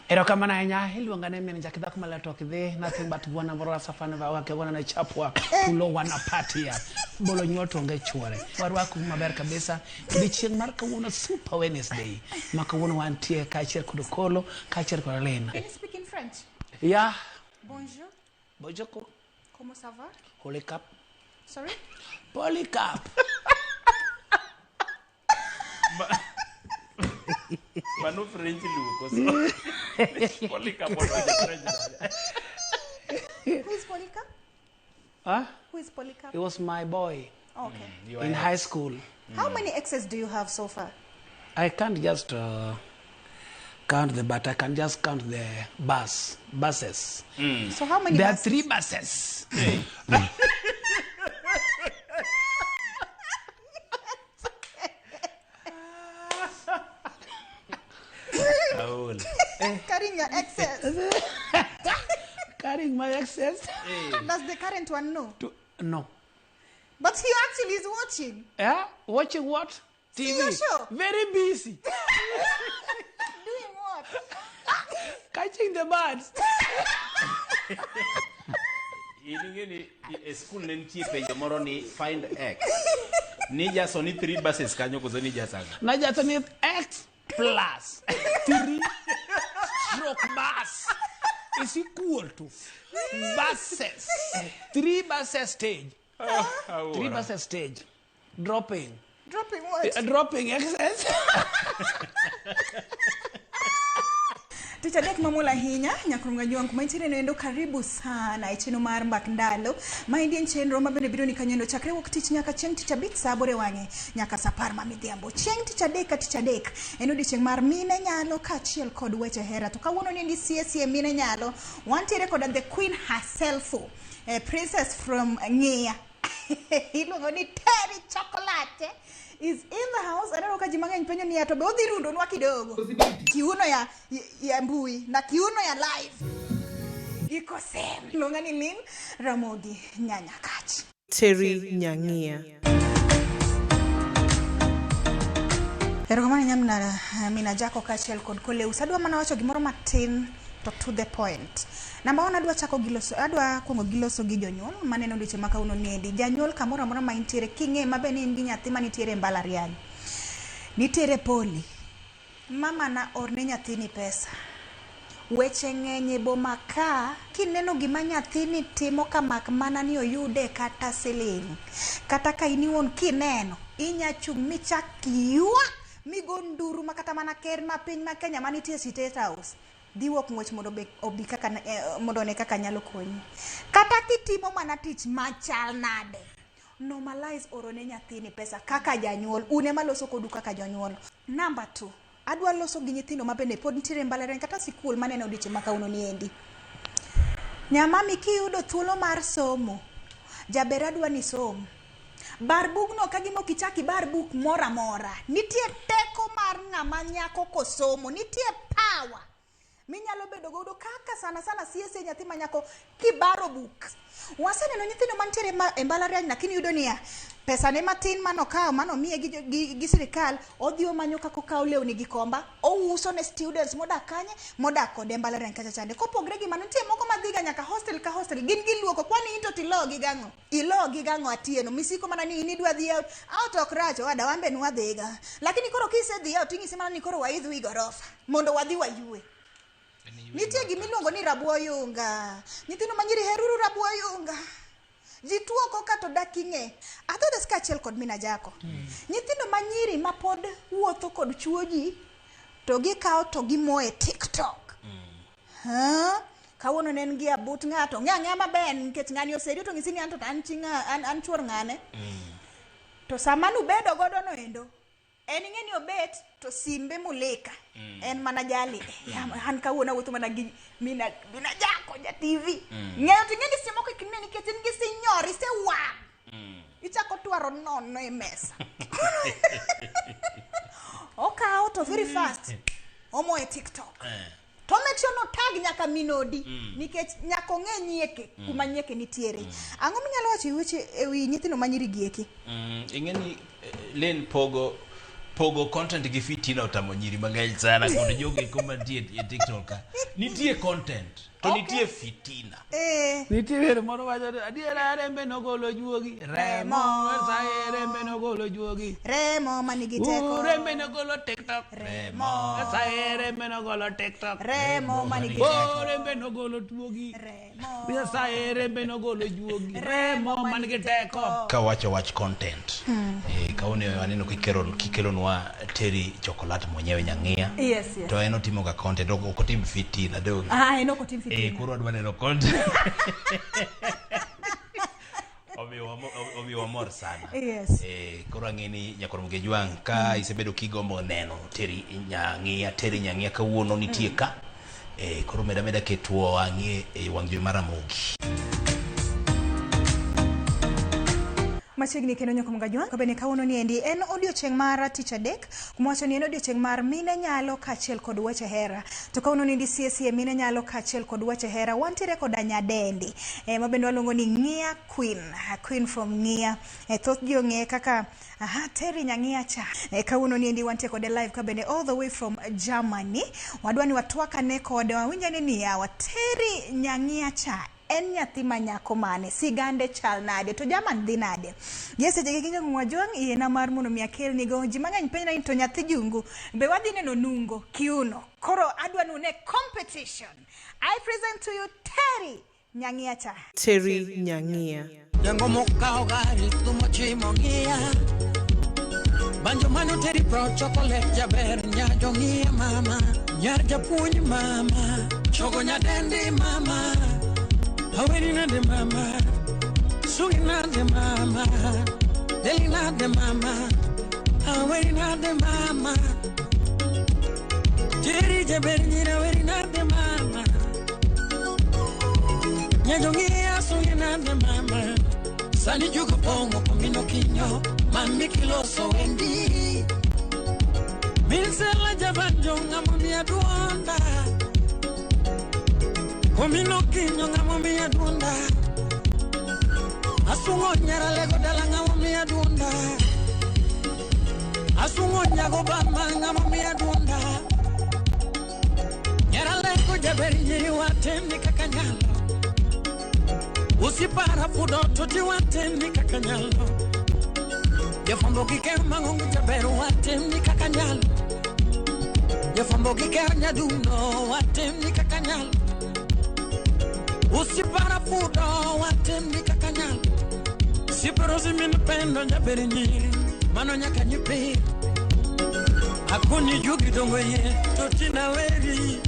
Erokamano ahinya, iluonga ni min Jackie dhako maler to ok idhi, nothing but bwana moro safani va wake bwana ne chapwa tulo wanapatia bolo nyuol to onge chuore. Warwaku maber kabisa odiochieng' mar kawuono Super Wednesday ma kawuono wantie kaachiel kod Okolo kaachiel kod Lina. Can you speak in French? Yeah. Bonjour. Bonjour. Comment ça va? Holy cup. Sorry? Polycarp. Mano French luo koso? Polycarp odonjo French nade? Who is Polycarp? Huh? Who is Polycarp? He was my boy Okay. You in are- high school. How many exes do you have so far? I can't just count the, but I can just count the buses. So how many There are buses? 3 buses. Aol. Carrying your exes. Carrying my exes. Does the current one know? No. But he actually is watching. Yeah? Watching what? TV. your show. Very busy. Doing what? Catching the birds. In ing'e ni e school ne nitie penjo moro ni find x. Nijaso ni 3 buses kanyo koso nijaso ang'o? Najaso ni x plus 3 stroke bus is equal to buses. 3 buses stage. 3 buses stage. Dropping. Dropping what? Dropping excess. Tich adek mamuol ahinya nyakrunga jwang' kuma intiere noendo karibu sana e chenro mar mbak ndalo. Maendi en chenro ma bende biro ni kanyoendo chakre wuok tich nyaka chieng' tich abich saa aboro e wang'e nyaka saa apar ma midhiambo. Chieng' tich adek ka tich adek en odiochieng' mar mine nyalo kaachiel kod weche hera. To kawuono niendi sie sie mine nyalo wantiere koda the queen herself, princess from Ng'iya. Iluongo ni Terry Chocolate is in the house. Aneno ka ji mang'eny penjo niya to be odhi rundonwa kidogo. Kiuno ya mbui na kiuno ya live. Iko same. Iluonga ni Lynn Ramogi Nyanyakach. Terry Nyang'ia. Erokamano nyamna mina Jaco kaachiel kod Koleus. Adwa mana wacho gimoro matin to to the point. Namba 1 adwa chako gi loso, adwa kuongo gi loso gi jonyuol maneno odiochieng' ma kawuono niendi. Janyuol kamoro amora ma intiere king'e maber ni in gi nyathi manitiere e mbalariany. Nitiere poli. Mama na orne nyathini pesa. Weche ng'eny e boma ka, kineno gima nyathini timo kamak mana ni oyude kata siling'. Kata ka in iwuon kineno, inya chung' michak ywak migo nduru ma kata mana ker ma piny ma Kenya manitie State House. Dhi wuok ng'wech mondo obi kaka mondo one kaka nyalo konyi. Kata kitimo mana tich machal nade, normalize oro ne nyathini pesa kaka janyuol. Un ema loso kodu kaka jonyuol. Number 2, adwa loso gi nyithindo ma bende pod nitiere mbalariany kata sikul maneno odiochieng' ma kawuono niendi. Nyamami kiyudo thuolo mar somo, jaber adwa ni som. Bar bugno ka gima ok ichak ibar buk moro amora. Nitie teko mar ng'ama nyako kosomo, nitie power minyalo bedo godo kaka sana sana CSA nyathi ma nyako kibaro buk. Waseneno nyithindo mantiere e mbalariany lakini yudo niya pesa ne matin manokawo manomiye gi sirikal, odhi omanyo kaka okawo lewni gi komba, ouso ne students modak kanye, modak kode e mbalariany kacha chande. Kopogre gi mano, nitie moko madhiga nyaka hostel ka hostel, gin giluoko, kwani in to tilogi gang'o? Ilogi gang'o Atieno? Misiko mana ni in idwa dhi out, out ok rach, owada wan be nwadhiga. Lakini koro kisedhi out, ting'isi mana ni koro waidh wi gorofa mondo wadhi wayue. Nitie gima iluongo ni rabo oyunga. Nyithindo manyiri heruru rabo oyunga. Ji tuo koka to dak ing'e. Athodhes kaachiel kod mina Jako. Nyithindo manyiri ma pod wuotho kod chuo ji to gikawo to gimoye TikTok. Ha? Kawuono ne en gi abut ng'ato. Ng'e ang'eya maber nikech ng'ani oserito to ng'isi ni an to an chi ng'a, an chuor ng'ane. To sama nubedo godo no endo, en ing'e ni obet to simbe mulika. En mana jali. An kawuono awuotho mana gi mina Jako ja TV. Ng'eyo to ing'e ni seche moko ok ine nikech in gi sinyor, isewang'. Ichako twaro nono e mesa. Okawo to very fast. Omoye TikTok. To make sure no tag nyaka minodi. Nikech nyaka ong'e nyieke, kuma nyieke nitiere. Ang'o minyalo wacho e weche e wi nyithindo ma nyiri gi eki? Ing'e ni Lynn Pogo content gi fitina otamo nyiri mang'eny sana kod jogo eko mantie e TikTok ka. Nitie content to nitie fitina. Eh. Nitie wer moro wacho ni adiera rembe nogolo juogi. Remo. Nyasaye rembe nogolo juogi. Remo manigi teko. Rembe nogolo TikTok. Remo. Nyasaye rembe nogolo TikTok. Remo manigi Oh, teko. rembe nogolo tuogi. Remo. Nyasaye rembe nogolo juogi. Remo man gi teko. Kawacho wach content. Kawuono aneno kikelonwa Terry Chocolate mwenyewe Nyang'ia. Yes. To en otimo ga content, ok otim fitina donge. Ah, en ok otim fitina. Koro wadwa neno content. Omiyo wamor sana. Yes. Koro ang'e ni nyakor Mgejwang' ka isebedo kigombo neno Terry Nyang'ia, Terry Nyang'ia kawuono nitie ka. Koro meda meda ketwo wang'i e wang' jowi mar Ramogi. Machiegni kendo nyako Mgajwang', bende kawuono ni endi en odiochieng' mar tich adek, kuma wacho ni en odiochieng' mar mine nyalo kaachiel kod weche hera. To kawuono ni endi sie mine nyalo kaachiel kod weche hera, wantiere koda nyadendi ma bende waluongo ni Ng'iya Queen, Queen from Ng'iya. Thoth ji ong'eye kaka Terry Nyang'ia cha. Kawuono ni endi wantie kode live ka bende all the way from Germany. Wadwa ni watwakane kode, wawinjane ni yawa Terry Nyang'ia cha en nyathi ma nyako mane, sigande chal nade, to German dhi nade? Yes, seche gi nyako Mwajwang', yiena mar mondo mi akelnigo. Ji mang'eny penjra ni to nyathi jungu be wadhi neno nungo kiuno. Koro adwa ni une competition. I present to you Terry Nyang'ia cha. Terry Nyang'ia. Jango mokao gari tumochimo ng'iya. Banjo mano Terry Pro chocolate jaber nyajo ng'iya mama. Nyar japuonj mama. Chogo nyadendi mama. Aweni nade mama. Sugi nade mama. Deli nade mama. Aweni nade mama. Terry jaber nyira aweni nade mama. Nyajo ng'iya sugi nade mama. Sani jugo pongo komino kinyo. Mami kiloso wendi. Minsela jabanjo ng'amo miya duonda. Komino kinyo ng'amo miya duonda. Asungo nyara lego dala ng'amo miya duonda. Asungo nyago bama ng'amo miya duonda. Nyara lego jaber nyiri watemi kaka nyalo. Usipara fudo toti watemi kaka nyalo. Jafambo gike mangongo jaber watemi kaka nyalo. Jafambo gike nyadundo watemi kaka nyalo. Usipara fudo watemi kaka nyalo. Siperosi min pendo jaber nyiri mano nyaka nyipir. Akoni jugi dongo ye toti na weri.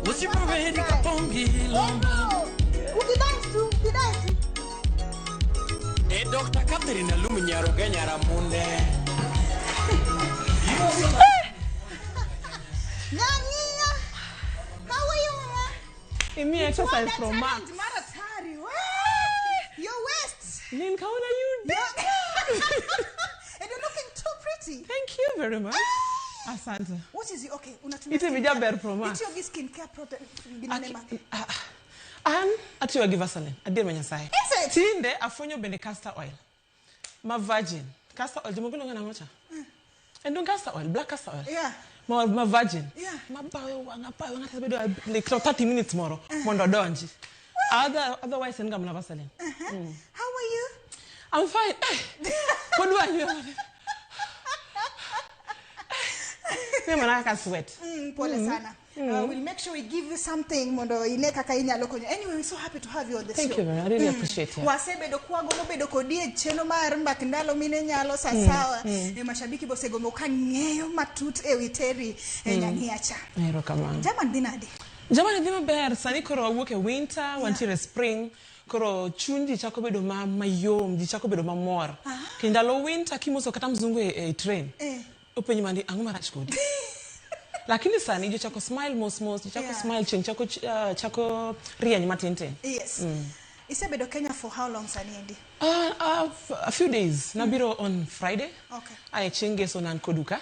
Usipoweri kapongi lomba. Ukidance tu, ukidance. Dr. Catherine Alumi Nyaruge Nyaramunde. Nyang'ia. How are you, mama? Imi exercise from Max. Maratari. Wee! Your waist. Ninkaona you did. And you're looking too pretty. Thank you very much. Asante. What is it? Okay, unatumia Ite skincare. vijaber Pro Max. Itiyo gi skincare product ginene ma. An atiyo gi Vaseline, adier ma Nyasaye. Is it? Tinde afwenyo bende castor oil. Ma virgin. Castor oil, jomoko luonge nang'o cha? En dong castor oil, black castor oil. Yeah. Ma virgin. Yeah. Mabayo wang'a, bayo wang'a tabedo like 30 minutes moro mondo odonji. Otherwise en ga mana Vaseline. How are you? I'm fine. Pod waywe. Ne mana kaka sweat. Pole sana. We'll make sure we give you something mondo ine kaka inyalo konyo. Anyway, we're so happy to have you on the Thank show. you very much. I really appreciate it. Wasebedo kwagombo bedo kodi e chenro mar mbak ndalo mine nyalo sasawa. Mashabiki bosegombo ka ng'eyo matut ewi Terry Nyang'ia cha. Erokamano. German dhi nade? Jamani dhi maber, sani koro wawuok e winter, wantiere e spring, koro chuny ji chako bedo mayom, ji chako bedo mamor. Kendo ndalo winter kimoso kata mzungu e train, openji mana ni ang'o marach kodi? Lakini sani ji chako smile mos mos, ji chako smile chieng' chako rieny matin tin. Yes. Isebedo Kenya for how long sani endi? A few days. Nabiro on Friday. Okay. Ae chieng' ngeso nan kodu ka.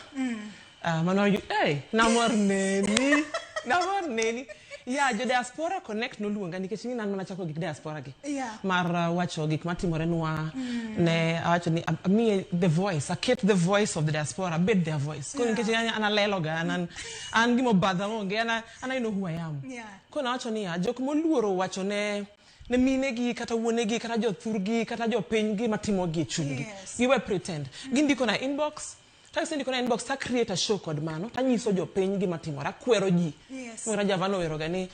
Mano hey, namor neni. Namor neni. Yeah, jo Diaspora Connect noluonga nikech ing'e ni an mana chako gik diaspora gi. Yeah. Mar wacho gik matimore nwa ne awacho ni amiye the voice, aket the voice of the diaspora, abed their voice. Koro nikech an alelo ga, an gima obadha onge, an I know who I am. Koro nawacho niya, jok moluoro wacho ne minegi kata wuonegi kata jothurgi kata jopinygi matimogi e chunygi. Giwe pretend. Gindiko na inbox, to gisendiko na inbox ta create a show kod mano, tanyiso jopiny gima timore, akwero ji. Moro Javano oweroga ni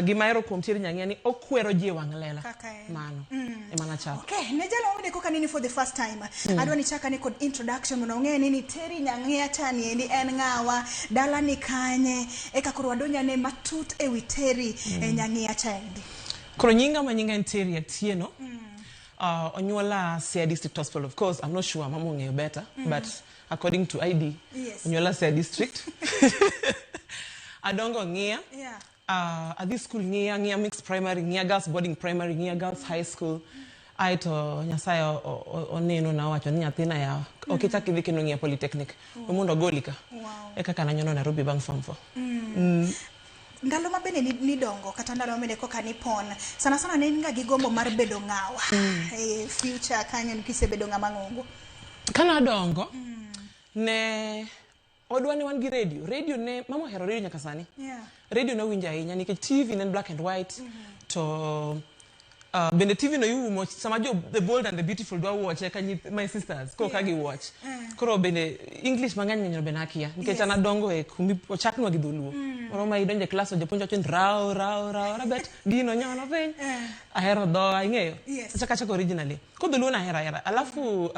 gima ahero kuom Terry Nyang'ia ni okwero ji e wang' lela. Kaka en. Mano ema nachako. Okay, ne jalo mabende koka nini for the first time. Adwa ni chaka ni kod introduction mondo ong'e ni Terry Nyang'ia chani endi en ng'awa, dala ni kanye, eka koro wadonjane matut ewi Terry Nyang'ia chaendi. Koro nyinga ma nyinga en Terry Atieno. Onyuola Siaya District Hospital, of course, I'm not sure mama ong'eyo better, but according to ID, onyuola Siaya District. Adongo Ng'ia. Adhi school Ng'ia, Ng'ia Mixed Primary, Ng'ia Girls Boarding Primary, Ng'ia Girls High School. Aeto Nyasaye oneno na owacho ni nyathina yawa, ok ichak idhi kendo Ng'ia Polytechnic. We mondo ogoli ka. E kaka nanyono Nairobi bang' form 4. Ndalo ma bende nidongo kata ndalo ma bende koka nipon, sana sana ne in ga gi gombo mar bedo ng'awa. E future kanyo kisebedo ng'ama ng'ongo. Kana dongo, ne odwa ne wan gi radio. Radio ne, mama ohero radio nyaka sani. Radio ne winjo ahinya nikech TV ne en black and white. To bende TV no iumo sama jo The Bold and the Beautiful dwa watch eka my sisters koro ka gi watch. Koro bende English mang'eny ng'eny no bende akia nikech an adongo e kumi ochaknwa gi dholuo. Moro ma idonjo e klas to japuonj wacho ni rao rao rao rabet gino nyono piny. Ahero dhoa ing'eyo. Achako achako originally. Koro dholuo nahero ahera. Alafu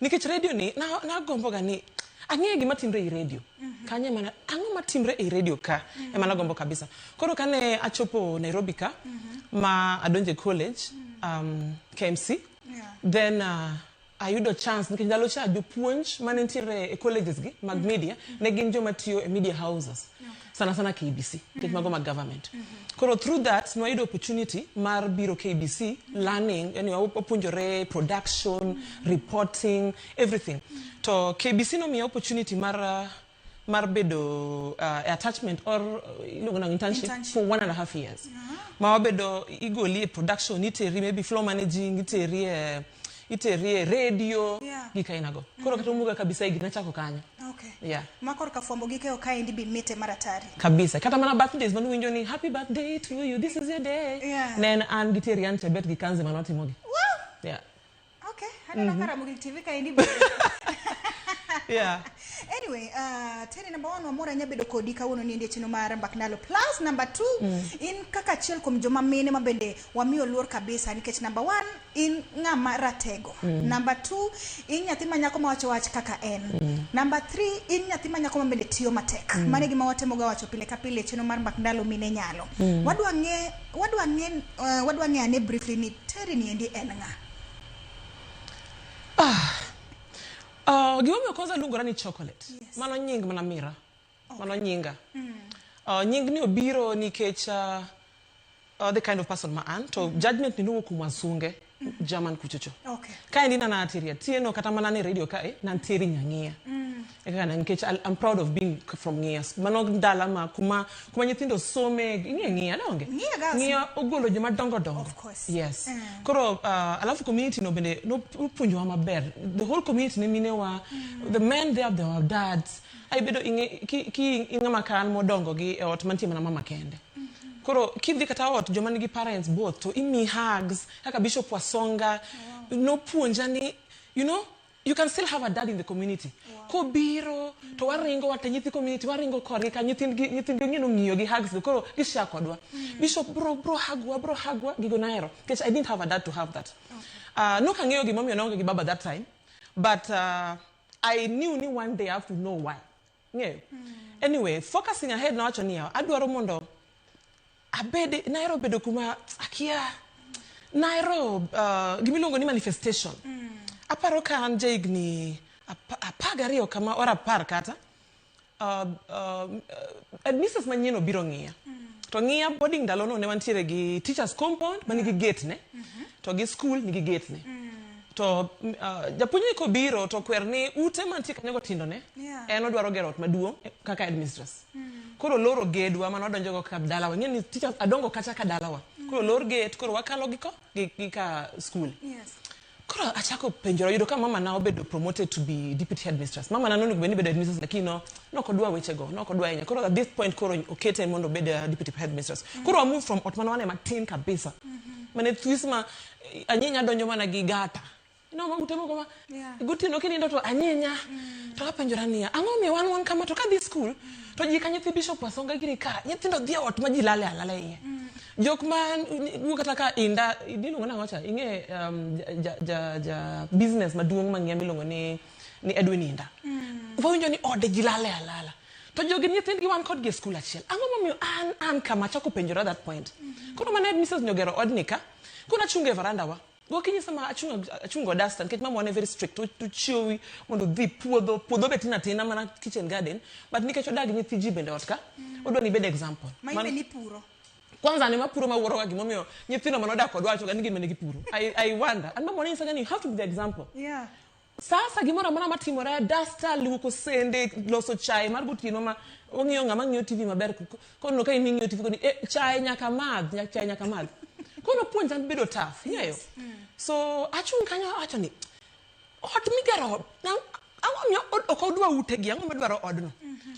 nikech radio ni nagombo ga ni ang'eyo gima timre ei radio. Kanyo ema ang'o matimre ei radio ka? Ema nagombo kabisa. Koro kane achopo Nairobi ka, ma adonjo e college, KMC, then ayudo chance nikech ndalo cha jopuonj mane nitiere e colleges gi mag media ne gin joma tiyo e media houses. Sana sana KBC, nikech mago mag government. Koro through that nwayudo opportunity mar biro KBC learning, yani wapuonjore production, reporting, everything. To KBC nomiya opportunity mar bedo attachment or iluongo nang'o, internship, for 1.5 years. Ma wabedo igoli e production, iteri maybe floor managing, iteri e radio, gik aina go. Koro kata umuga kabisa gik nachako kanyo. Ma korka fwambo gi keyo kaendi bi mite mar atari. Kabisa. Kata mana birthdays manu winjo ni happy birthday to you, this is your day. Ne en an gi Terry Ann Chebet gi Kanze manotimogi. Wow. Okay. Aneno ka Ramogi TV kaendi be. Anyway, Terry number 1 wamor ahinya bedo kodi kawuono ni endi e chenro mar Mbak Ndalo. Plus number 2, in kaka achiel kuom joma mine ma bende wamiyo luor kabisa nikech number 1 in ng'ama ratego. Number 2, in nyathi ma nyako ma wacho wach kaka en. Number 3, in nyathi ma nyako ma bende tiyo matek. Mano e gima watemo ga wacho pile ka pile e chenro mar Mbak Ndalo mine nyalo. Wadwa ng'e ane briefly ni Terry ni endi en ng'a? Gimomiyo kwanza luongora ni chocolate. Mano nying mana mira. Mano nyinga. Nying ni obiro nikech the kind of person ma an to judgment ni nowuok kuom wasunge German kuchocho. Kaendi nana Terry Atieno kata mana ne radio kae nan Terry Nyang'ia. E kaka na nikech I'm proud of being from Ng'ia. Mano dala ma kuma nyithindo some ing'e Ng'ia donge? Ng'ia girls. Ng'ia ogolo joma dongo dongo. Of course. Yes. Koro alafu community no bende nopuonjowa maber. The whole community ne minewa, the men there, they were dads. Ai bedo ing'e ki ing'ama ka an modongo gi e ot mantie mana mama kende. Koro kidhi kata ot joma nigi parents both to imi hugs kaka Bishop Wasonga nopuonja ni you know you can still have a dad in the community. Kobiro to waringo wate nyithi community waringo kodgi ka nyithindgi ong'e ng'iyo gi hugs koro gishare kodwa. Bishop bro hugwa bro hugwa gigo nahero nikech I didn't have a dad to have that. Nok ang'eyo gimomiyo naonge gi baba that time but I knew ni one day I have to know why. Ng'eyo. Anyway, focusing ahead nawacho niya adwaro mondo abed nahero bedo kuma akia nahero gimiluongo ni manifestation. Aparo ka an jahigni 12 kama or 10 kata headmistress manyien obiro ng'iya. To ng'iya boarding ndalono ne wantiere gi teachers compound manigi gate ne to gi school nigi gate ne. To japuonj ni kobiro to kwer ni ute mantie kanyo go tindo ne en odwaro gero ot maduong' kaka headmistress. Koro loro gedwa mane wadonjo go ka dalawa. Ing'e ni teachers adongo kacha ka dalawa. Koro lor gate koro wakalo gi ko gi ka school. Yes. Koro achako penjora yudo ka mama na obedo promoted to be deputy headmistress. Mama na nonego bed ni bedo headmistress lakini no nokodwa weche go, nokodwa ahinya. Koro at this point koro okete mondo obed deputy headmistress. Koro wa move from ot mane wane matin kabisa. Mane thwis ma anyinya donjo mana gi gata. No, ma ute moko ma gotieno kinindo to anyinya. To apenjora niya, ang'o omiyo wan wan kama to kadhi school to ji ka nyithi Bishop Wasonga gini ka nyithindo dhi e ot ma ji lale alala e iye. Jok ma wuok kata ka inda iluongo nang'o cha ing'e ja, ja, ja business maduong' mang'ia miluongo ni Edwin Inda. Wawinjo ni ode ji lale alala. To jogi nyithindgi wan kodgi e skul achiel. Ang'o momiyo an kama achako penjora that point. Koro mane Mrs. Nyogero odni ka, koro achungo e veranda wa. Gokinyi sama achungo duster nikech mama ne very strict to chiowi mondo dhi puodho puodho be tin atina mana kitchen garden but nikech odag nyithi ji bende ot ka odwa ni ibed example. Ma in be nipuro? Kwanza an ema puro mawuoro ga gimomiyo nyithindo manodak kodwa wacho ga ni gin mane gipuro. I wonder. An mama ne nyisa ga ni you have to be the example. Sasa gimoro amora matimore, duster, luoko sende, loso chai mar gotieno ma ong'iyo ng'ama ng'iyo TV maber kono ka in ing'iyo TV koni eh, chai nyaka madh, chai nyaka madh. Koro puonja bedo tough, ing'eyo. So achung' kanyo awacho ni ot migero ang'o miyo ok odwa utegi, ang'o madwaro odno?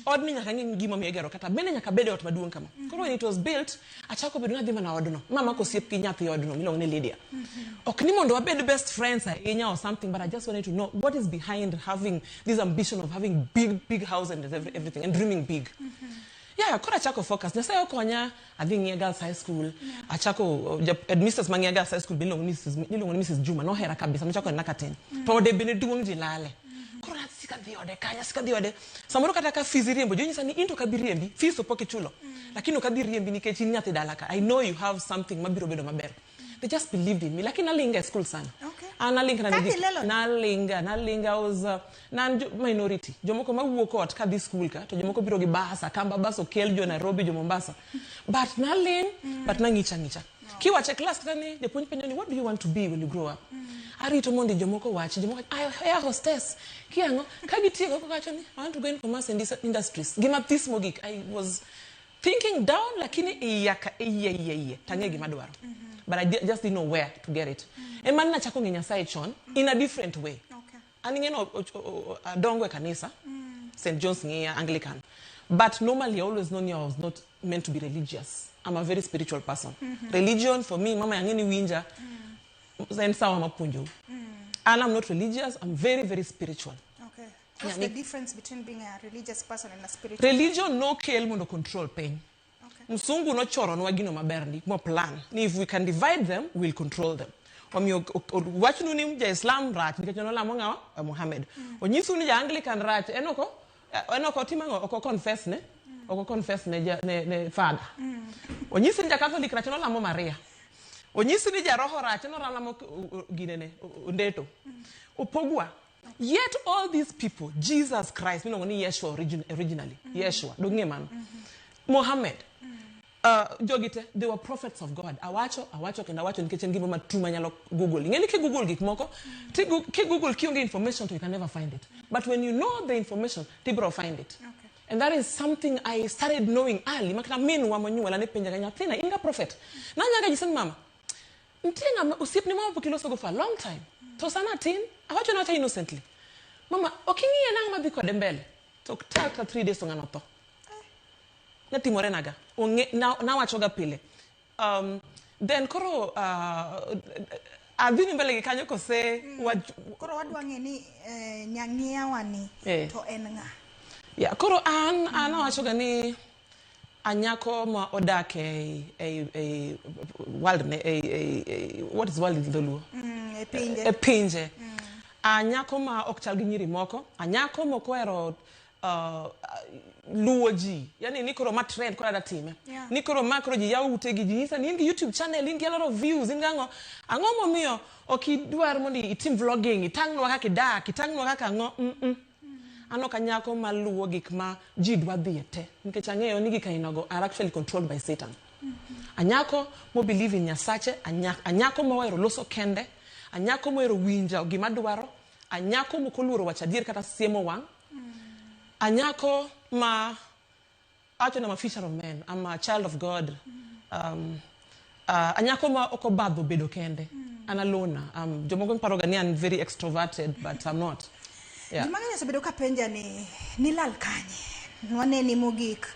Odni nyaka ng'e gimomiyo igero kata bende nyaka bed e ot maduong' kama. Koro when it was built, achako bedo nadhi mana odno. Mamako osiep gi nyathi odno miluongo ni Lydia. Ok ni mondo wabed best friends ahinya or something, but I just wanted to know what is behind having this ambition of having big, big house and everything and dreaming big. Yeah, koro achako focus. Nyasaye okonya adhi Ng'iya Girls High School. Achako headmistress ma Ng'iya Girls High School be iluongo ni Mrs. Juma. Nohera kabisa, nochako nena katin. To ode bende duong' ji lale. Koro nasiko adhi ode kanyo, asiko adhi ode. Samoro kata ka fees iriembo, jonyisa ni in to ok abi riembi, fees to pok ichulo. Lakini ok adhi riembi nikech in nyathi dala ka. I know you have something mabiro bedo maber. They just believed in me. Lakini nalinga e school sana. An nalinga na Kaka ilelo ni? nalinga, I was na an minority. Jomoko mawuok ot kadhi school ka, to jomoko biro gi bus, Akamba bus okel jo Nairobi, jo Mombasa. But naling, but nang'icha ng'icha. Kiwacho e class kata ni japuonj penjo ni what do you want to be when you grow up? Arito mondo jomoko owachi, jomoko wacho, air hostess. Kia ang'o? Ka gitieko kokawacho ni I want to go in commerce and industries. Gima this mogik, I was thinking down lakini iya ka iye iye iye tang'e gima dwaro. But I just didn't know where to get it. Ema nachako ng'e Nyasaye chon in a different way. An ing'e adongo e kanisa, St. John's Ng'iya, Anglican. But normally I always known I was not meant to be religious. I'm a very spiritual person. Religion for me, mama yang'e ni winja, en sawa mapuonjou. And I'm not religious, I'm very, very spiritual. Okay. What's the difference between being a religious person and a spiritual? Religion no kel mondo control piny. Msungu nochoronwa gino maber ndi mo plan ni if we can divide them, we'll control them. Omiyo wachnu ni ja Islam rach nikech nolamo ng'awa? Muhammad. Onyisu ni ja Anglican rach, en ok otim ang'o? Ok confess ne? Ok confess ne father. Onyisi ni ja Catholic rach, nolamo Maria. Onyisi ni ja roho rach, nolamo ginene, ndeto. Opogwa. Yet all these people, Jesus Christ, miluongo ni Yeshua originally, Yeshua, dong'e mano. Muhammad, jogi te, they were prophets of God. Awacho, awacho kendo awacho nikech en gima matu manyalo Google. Ing'e ni ki Google gik moko, ki Google kionge information to you can never find it. But when you know the information, tibiro find it. And that is something I started knowing early. Makata minwa monyuola ne penjaga nyathina, in ga prophet. Nanyaga nyise ni mama, nitie ng'ama osiepni mama pok ilosogo for a long time. To sana tin, awacho na awacha innocently. Mama, ok ing'iye nang'o madhi kode mbele? To ok tar kata 3 days to ng'ano otho. Natimore naga. Ong'e, nawacho ga pile. Then koro adhi ni mbele gi kanyo kose Koro wadwa ng'e ni nyang'iyawa ni to en ng'a? Yeah, koro an awacho ga ni anyako ma odak e world ne, e, what is world in Dholuo? E pinje. E pinje. Anyako ma ok chal gi nyiri moko, anyako ma ok ohero luwo ji. Yani ni koro ma trend koro ada time. Ni koro ma koro ji yawo utegi, ji nyisa ni in gi YouTube channel, in gi a lot of views, in gi ang'o. Ang'o momiyo ok idwar mondo itim vlogging, itang'nwa kaka idak, itang'nwa kaka ang'o. An ok anyako maluwo gik ma ji dwa dhiye te, nikech ang'eyo ni gik ainago are actually controlled by Satan. Anyako mo believe in Nyasache, anyako mohero loso kende, anyako mohero winjo gima dwaro, anyako mok oluoro wacho adier kata siemo wang', anyako ma Awacho ni I'm a fisher of men. I'm a child of God. Anyako ma ok obadho bedo kende. An alona. Jomoko paroga ni an very extroverted, but I'm not. Yeah. Ji mang'eny osebedo ka penja ni nilal kanye? Nwaneni mogik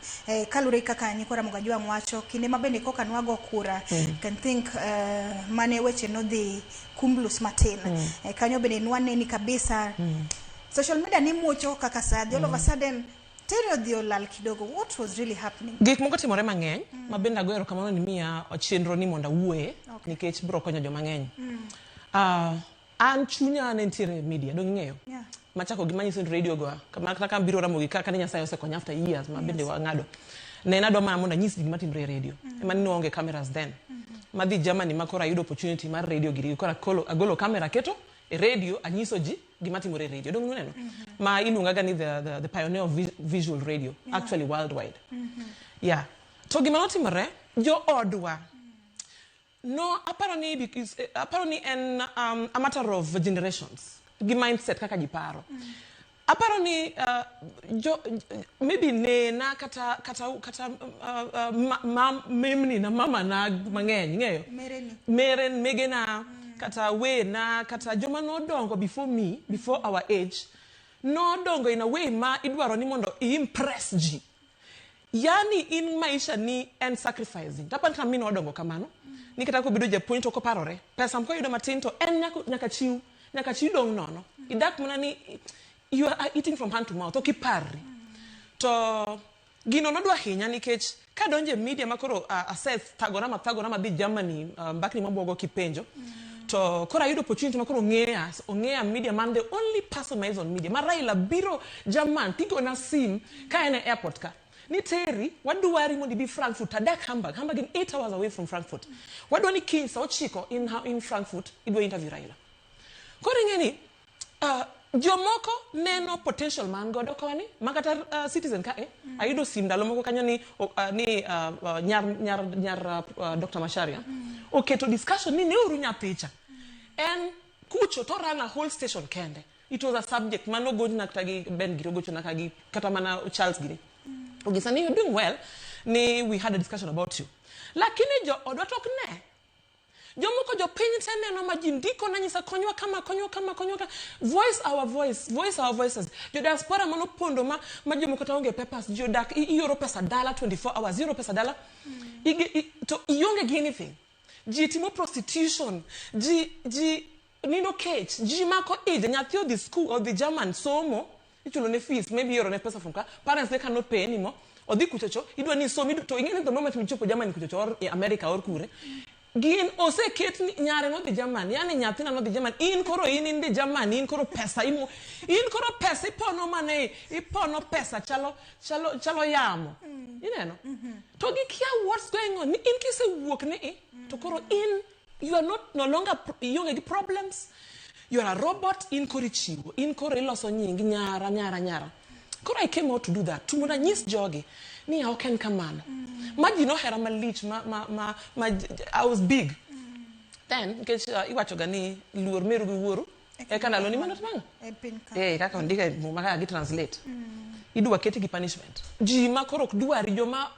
kaluwore gi kaka nyikwa Ramogi Ajwang' wacho kinde ma bende koka nwago kura can think mane weche nodhi kumblus matin kanyo bende nwaneni kabisa social media ni muocho kaka sadhi all of a sudden Terry odhi olal kidogo. What was really happening? Gik moko timore mang'eny ma bende ago erokamano ni miya chenro ni mondo awuoye nikech biro konyo joma ng'eny. An chunya ne nitiere media, dong ing'eyo? Yeah. Machako gi manyiso ni radio go, kama kata ka biro Ramogi ka kane Nyasaye osekonya after years ma bende wang'ado. Ne en adwa mana mondo anyis ji gima timore e radio. Ema ne waonge cameras then. Madhi Germany ma koro ayudo opportunity mar radio giri koro agolo camera aketo e radio anyiso ji gima timore e radio. Dong uneno? Ma iluongaga ni the pioneer of visual radio, actually worldwide. Yeah. To gima notimore, jo odwa No, aparo ni because, aparo ni en a matter of generations gi mindset kaka ji paro. Aparo ni jo maybe nena kata memni na mama na mang'eny ing'eyo Mereni. Meren megena kata wena kata joma nodongo before me, before our age, nodongo in a way ma idwaro ni mondo i-impress ji. Yani in maisha ni en sacrificing. Tapani kata minwa odongo kamano. Ni kata kobedo japuonj to ok oparore. Pesa mkoyudo matin to en nyaka chiw. Nyaka chiw dong' nono. Idak mana ni you are eating from hand to mouth. Ok iparri. To gino nodwa hinya nikech kadonjo e media makoro asethagora mathagora madhi Germany, mbakni mabuogo kipenjo. To koro ayudo opportunity makoro ong'eya media man the only person ma is on media. Ma Raila biro German tigona sim ka en e airport ka. Ni Terry, wadwari mondo ibi Frankfurt, adak Hamburg. Hamburg in 8 hours away from Frankfurt. Wadwa ni kiny sa 9 in Frankfurt, idwa interview Raila. Koro ing'e ni, jomoko neno potential man godo koni, ma kata Citizen ka ayudo sim ndalo moko kanyo ni, ni nyar Dr. Macharia oketo discussion ni neuru nyathicha. En kucho to run a whole station kende. It was a subject mano gochna kata gi Ben Giri ogochona ka gi kata mana Charles Giri. Ogisa ni you're doing well, ni we had a discussion about you. Lakini jo odwa tok ne. Jomoko jopiny te neno ma ji ndiko na nyisa konywa kama, konywa kama, konywa kama. Voice our voice, voice our voices. Jo diaspora mano pondo ma jomoko ta onge papers, ji odak, ioro pesa dala 24 hours, ioro pesa dala. To ionge gi anything. Ji timo prostitution, ji nindo kech, ji mako ije, nyathi odhi school, odhi German somo, ichulo ne fees, maybe ioro ne pesa from ka, parents they cannot pay anymore. Odhi kuchocho, idwa ni somo, to ing'e ni the moment michopo Germany kuchocho or America or kure, gin oseket ni nyare nodhi Germany, yani nyathina nodhi Germany, in koro in dhi Germany, in koro pesa imo, in koro pesa ipono mane, ipono pesa chalo yamo. Ineno? To gikia what's going on. Ni in kisewuok ni i, to koro in, you are not no longer ionge gi problems. You are a robot, in koro ichiwo, in koro iloso nying nyara, nyara, nyara. Koro I came out to do that. To mondo anyis jogi ni ok en kamano. Ma ji nohera malich, ma I was big. Then, nikech iwacho ga ni luor meru gi wuoru, eka ndalo ni mano timo ang'o? E piny ka. Kaka ondike e Muma kaka gi translate. Idwa keti gi punishment. Ji ma koro ok dwari, joma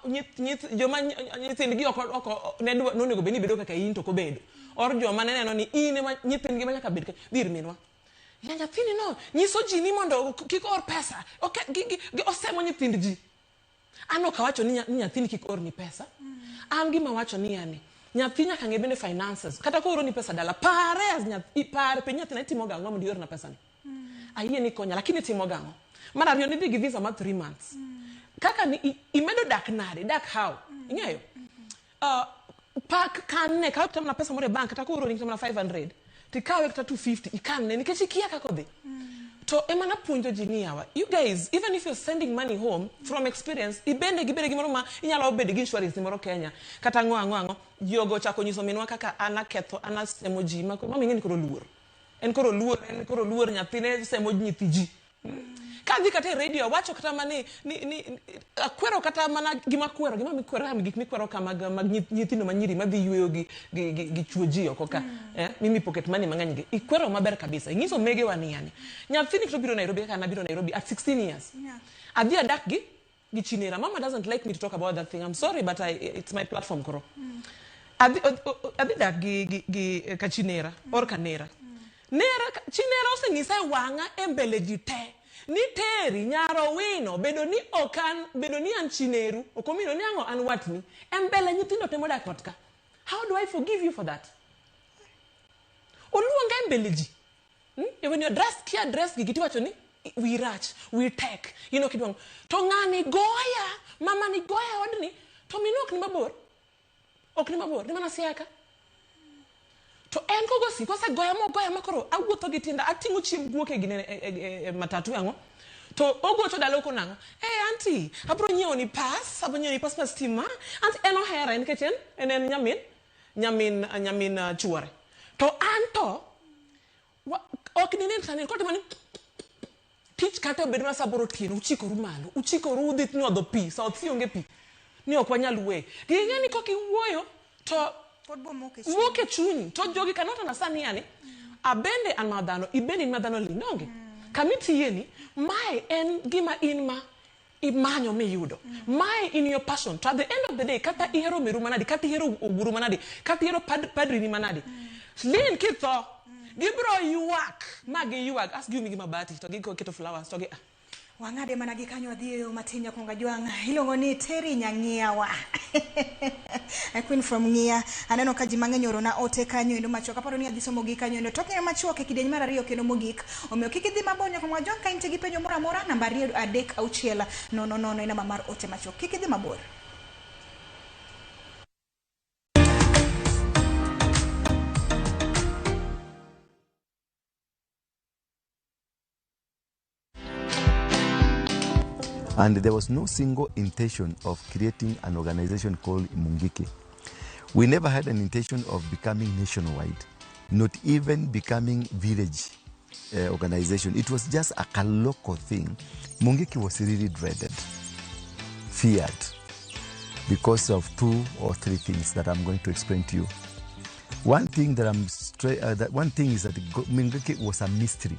joma nyithindgi ok, ne dwa, nonego bed ni bedo kaka in to ok obedo. Or joma ne neno ni in ema nyithindgi ma nyaka bed ka, dhi ir minwa. Ya nyathini no, nyiso ji ni mondo kik or pesa. Ok, gi, osemo nyithind ji. An ok awacho ni nyathini kik orni pesa. An gima awacho ni yani, nyathi nyaka ng'e bende finances. Kata kooroni pesa dala, pare as nyathi, pare penj nyathina itimo ga ang'o mondo iorna pesa ni. Ayie ni konya, lakini itimo ga ang'o? Mar ariyo nidhi gi visa mar 3 months. Kaka ni imedo dak nade, dak how? Ing'eyo? Pak kanne, kaw kata mana pesa moro e bank, kata kooroni kata mana 500, tikawe kata 250, ikanne, nikech ikia kaka odhi. To ema napuonjo ji ni yawa, you guys, even if you're sending money home, from experience, ibende gibede gimoro ma inyalo bedo gi insurance moro Kenya, kata ang'o, ang'o, ang'o, jogo ochako nyiso minwa kaka an aketho, an asemo ji, ma mama ing'e ni koro luor. En koro luor, en koro luor, nyathine semo nyithi ji. Ka adhi kata e radio, awacho kata mana ni, akwero kata mana gima akwero, gima mikwero, kama gik mikwero ka mag nyithindo manyiri madhi yueyo gi chuo ji oko ka, mimi pocket money mang'eny gi. Ikwero maber kabisa. Ing'iso megewa ni yani. Nyathini to biro Nairobi kaka nabiro Nairobi at 16 years. Adhi adak gi Gi chinera. Mama doesn't like me to talk about that thing. I'm sorry, but it's my platform koro. Adhi dak gi kachinera or kanera. Nera chinera osenyisa e wang'a e mbele ji te. Ni Terry nyaro wino bedo ni okan bedo ni an chineru okomino ni ang'o an watni e mbele nyithindo te modak ot ka. How do I forgive you for that? Oluonga e mbele ji. When you're dressed, kia dress gigi tiwacho ni wi rach, wi tek, kidwang'o. To ng'ani goya, mama ni goya odni, to minu ok ni mabor. Ok ni mabor, ni mana siaka. To en kogo si, kosegoya mogoya ma koro awuotho gi tienda, ating'o chiemb guok e gine e matatu ang'o. To ogocho dala oko nang'o? Eh, auntie, abro nyiewo ni pas, abro nyiewo ni pas mar stima. Auntie, en ohera nikech en nyamin chuore. To an to, ok ninen sani, kotimo ni tich kata obed mana sa aboro otieno, uchikoru malo, uchikoru udhi nyodho pi, sa othi onge pi, ni ok wanyal wuoye. Ging'e ni kok iwuoyo, to mok e chunyi. To jogi cannot understand ni yani, abende an ma dhano, ibende in ma dhano li, donge? Kama itiye ni, mae en gima in ma imanyo miyudo. Mae in your passion. To at the end of the day, kata ihero meru manadi, kata ihero oguru manadi, kata ihero padrini manadi. Lin kitho, gibro ywak, ma giywag, as giumi gi mabati, to giketo flowers, to gi... Wang'ade mana gi kanyo wadhi e yo matin nyakwongo ajwang'. Iluongo ni Terry Nyang'iawa. Queen from Ng'iya. Aneno ka ji mang'eny orona ote kanyo endo machuok. Aparo ni adhi somo gi kanyo endo. Tok ng'eyo machuok e kidieny mar ariyo kendo mogik. Omiyo kik idhi mabor nyakwongo ajwang' ka intie gi penjo moro amora namba 2 3 6 0 0 e namba mar ote machuok. Kik idhi mabor. And there was no single intention of creating an organization called Mungiki. We never had an intention of becoming nationwide, not even becoming village organization. It was just a local thing. Mungiki was really dreaded, feared, because of 2 or 3 things that I'm going to explain to you. One thing that one thing is that Mungiki was a mystery.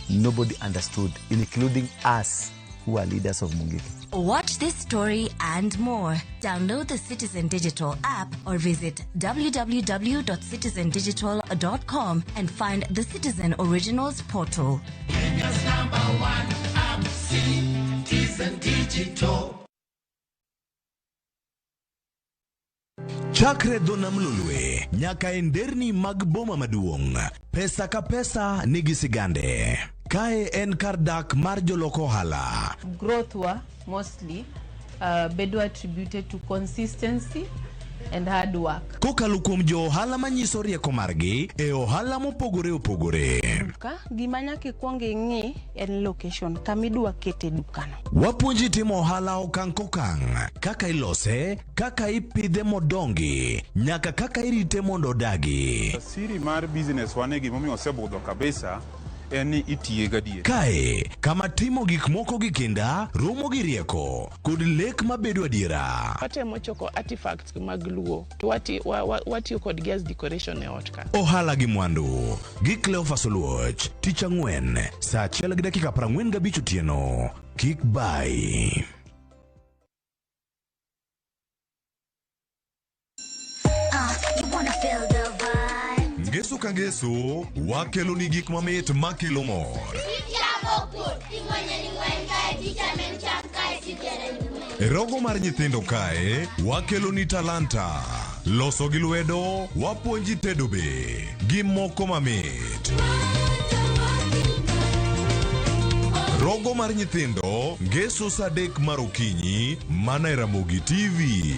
Nobody understood, including us who are leaders of Mungiki. Watch this story and more. Download the Citizen Digital app or visit www.citizendigital.com and find the Citizen Originals portal. Kenya's #1 app, Citizen Digital. Chakre dho nam Lolwe nyaka e nderni mag boma maduong', pesa ka pesa nigi sigande. Kae en kar dak mar jolok ohala. Growth wa mostly bedo attributed to consistency and hard work. Kokalo kuom jo ohala manyiso rieko margi e ohala mopogore opogore. Duka, gima nyaka ikwong ing'i en location, kama idwa kete dukano. Wapuonji timo ohala okang' kokang', kaka ilose, kaka ipidhe modongi, nyaka kaka irite mondo odagi. Siri mar business wane gimomiyo osebudho kabisa en ni itiye gadier. Kae, kama timo gik moko gi kinda, romo gi rieko, kod lek mabedo adiera. Watemo choko artifacts mag Luo, to watiyo kodgi as decoration e ot ka. Ohala gi mwandu, gi Cleophas Oluoch, tich ang'wen, saa 1:45 otieno. Kik bai. Ngeso ka ngeso, wakelo ni gik mamit makelo mor. E rogo mar nyithindo kae, wakelo ni talanta. Loso gi lwedo, wapuonji tedo be, gi moko mamit. Rogo mar nyithindo, ngeso saa 3 mar okinyi, mana e Ramogi TV.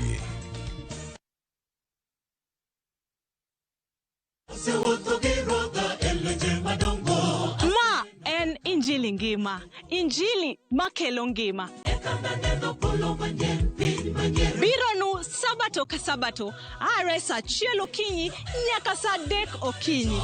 Ma en Injili ngima, Injili makelo ngima. Biro nu Sabato ka Sabato, are saa 1 okinyi nyaka saa 3 okinyi.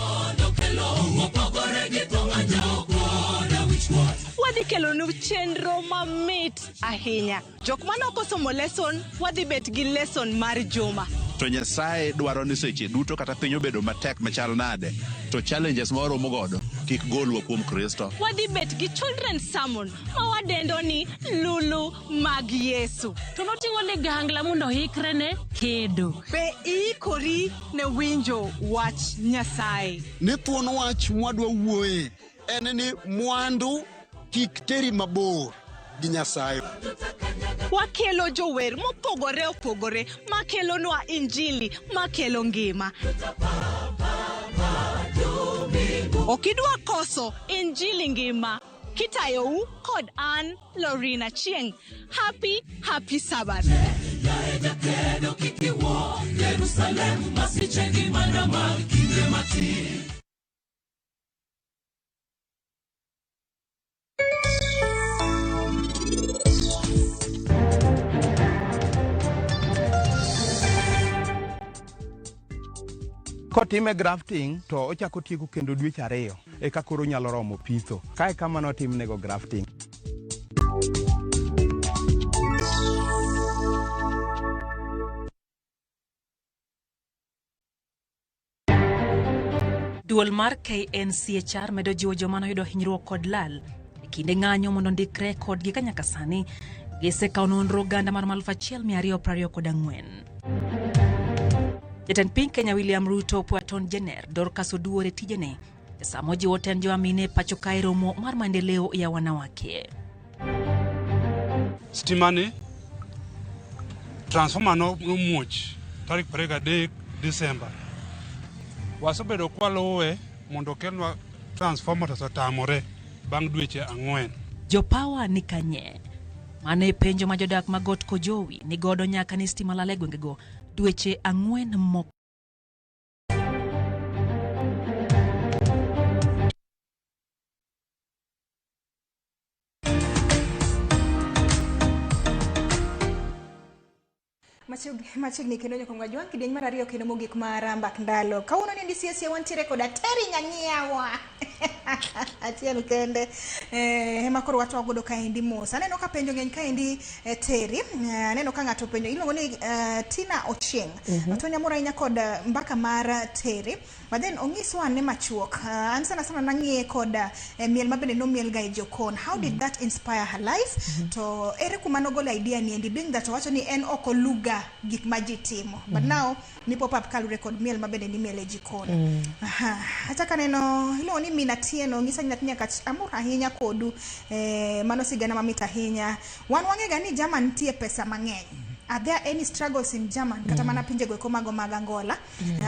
Wadhi kelonu chenro mamit ahinya. Jok mane ok osomo lesson, wadhi bet gi lesson mar juma. To Nyasaye dwaro ni seche duto kata piny obedo matek machal nade, to challenges ma waromo godo, Kik golwa kuom Kristo. Wadhi bet gi children's sermon ma wadendo ni Lulu mag Yesu. To noting'o ligangla mondo oikre ne kedo. Be iikori ne winjo wach Nyasaye? Ni thuon wach mwadwa wuoye en ni mwandu kik teri mabor gi Nyasaye. Wakelo jower mopogore opogore makelonwa injili makelo ngima. Ok idwa koso injili ngima kitayou kod an Lorina Chieng. Happy, happy Sabbath. Jerusalem masiche gi mana mag kinde matin. Kotime grafting to ochako tieko kendo dweche ariyo eka koro nyalo romo pitho. Kae kama notimnego grafting. Duol mar KNCHR medo jiwo joma noyudo hinyruok kod lal e kinde ng'anyo mondo ondikre kodgi ka nyaka sani gisekawo nonro oganda maromo 1224. Jatend piny Kenya William Ruto opuoyo Attorney General Dorcas Oduor e tijene e sama ojiwo tend joamine pacho kae romo mar maendeleo ya wanawake. Stima ni transformer nomuoch tarik 23 Disemba. Wasebedo kwaluwe mondo okelnwa transformer to osetamore bang' dweche ang'wen. Jopawa ni kanye? Mano e penjo ma jodak ma Got Kojowi ni godo nyaka ne stima lal e gwengego dweche ang'wen mokalo. Machiegni kendo nyaka Jwang' kidieny mar ariyo kendo mogik mar mbak ndalo. Kawuono ni DCSA wantiere koda Terry Nyang'iawa. Achiel kende. Ema koro watwa godo kaendi mos. Aneno ka penjo ng'eny kaendi Terry. Aneno ka ng'ato penjo iluongo ni Tina Ochieng. To nyamoro ahinya kod mbaka mar Terry. But then onyiswa ane machuok. An sana sana nang'iye kod miel ma bende nomiel ga e jokon. How did that inspire her life? To ere kuma nogolo idea ni endi being that owacho ni en ok oluga gik ma ji timo. But now ni pop up kalure kod miel ma bende nimiel e jikon. Aha. Achako aneno iluongo ni Mina Tieno ng'isa ni nyathi nyaka amor ahinya kodu. Mano sigana mamit ahinya. Wan wang'ega ni German nitie pesa mang'eny. Are there any struggles in German? Kata mana pinjego eko mago mag Angola.